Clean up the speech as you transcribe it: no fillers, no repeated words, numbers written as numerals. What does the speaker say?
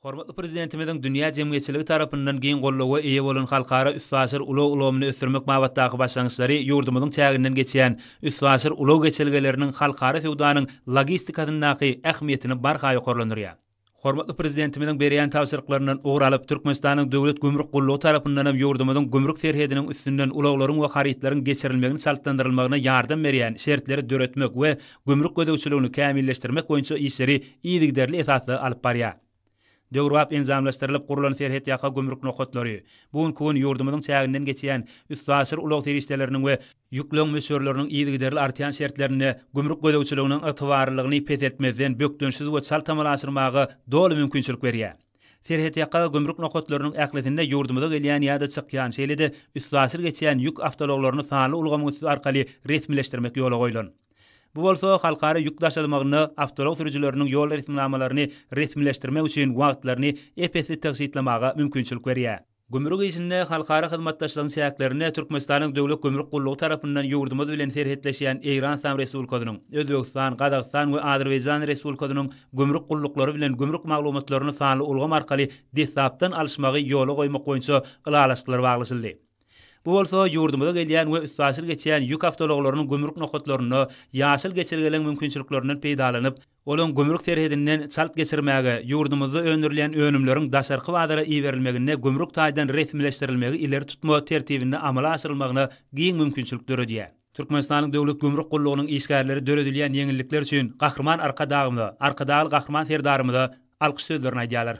Hormatly Prezidentimiziň dünýä jemgyýetçiligi tarapyndan giň goldawa eýe bolan halkara üstaşyr ulag ulgamyny ösdürmek babatdaky başlangyçlary ýurdumyzyň çäginden geçýän üstaşyr ulag geçelgeleriniň halkara söwdanyň logistikasyndaky ähmiýetini barha ýokarlandyrýar. Hormatly Prezidentimiziň berýän tabşyryklaryndan ugur alyp, Türkmenistanyň Döwlet gümrük gullugy tarapyndan hem ýurdumyzyň gümrük serhediniň üstünden ulaglaryň we harytlaryň geçirilmegini çaltlandyrylmagyna ýardam berýän şertleri döretmek we gümrük gözegçiligini kämilleşdirmek boýunça işleri yzygiderli esasda alyp barýar. Döwrebap enjamlaşdyrylyp gurlan serhetýaka gümrük nokatlary, bu günki gün ýurdumyzyň çäginden geçýän üstaşyr ulag serişdeleriniň we ýükleriň möçberleriniň yzygiderli artýan şertlerinde gümrük gözegçiliginiň ygtybarlylygyny peseltmezden bökdençsiz we çalt amala aşyrmaga doly mümkinçilik berýär. Serhetýaka gümrük nokatlarynyň ählisinde ýurdumyza gelýän ýa-da çykýan, şeýle-de üstaşyr geçýän ýük awtoulaglaryny sanly ulgamyň üsti arkaly resmileşdirmek ýola goýlan. Bu bolsa halkara ýük daşalmagynda awtoulag sürüjileriniň ýol resminamalaryny resmileşdirmek üçin wagtlaryny ep-esli tygşytlamaga mümkinçilik berýär. Gümrük işinde halkara hyzmatdaşlygyň çäklerinde Türkmenistanyň Döwlet gümrük gullugy tarapyndan ýurdumyz bilen serhetleşýän Eýran Yslam Respublikasynyň, Özbegistan, Gazagystan we Azerbaýjan Respublikasynyň gümrük gulluklary bilen gümrük maglumatlaryny sanly ulgam arkaly deslapdan alyşmagy ýola goýmak boýunça ylalaşyklar baglaşyldy. Bu bolsa ýurdumyza gelýän we üstaşyr geçýän ýük awtoulaglarynyň gümrük nokatlarynda ýaşyl geçelgeleň mümkinçiliklerinden peýdalanyp, olaň gümrük serhedinden çalt geçirmäge, ýurdumyzda öndürilýän önümleriň daşarky bazara iberilmeginde gümrük taýdan resmileşdirilmegi ileri tutma tertibinde amala aşyrylmagyna giň mümkinçilik döredýär. Türkmenistanyň Döwlet gümrük gullugynyň işgärleri döredilýän ýeňillikler üçin Gahryman Arkadagymyza, Arkadagly Gahryman Serdarymyza alkyş sözlerini aýdýarlar.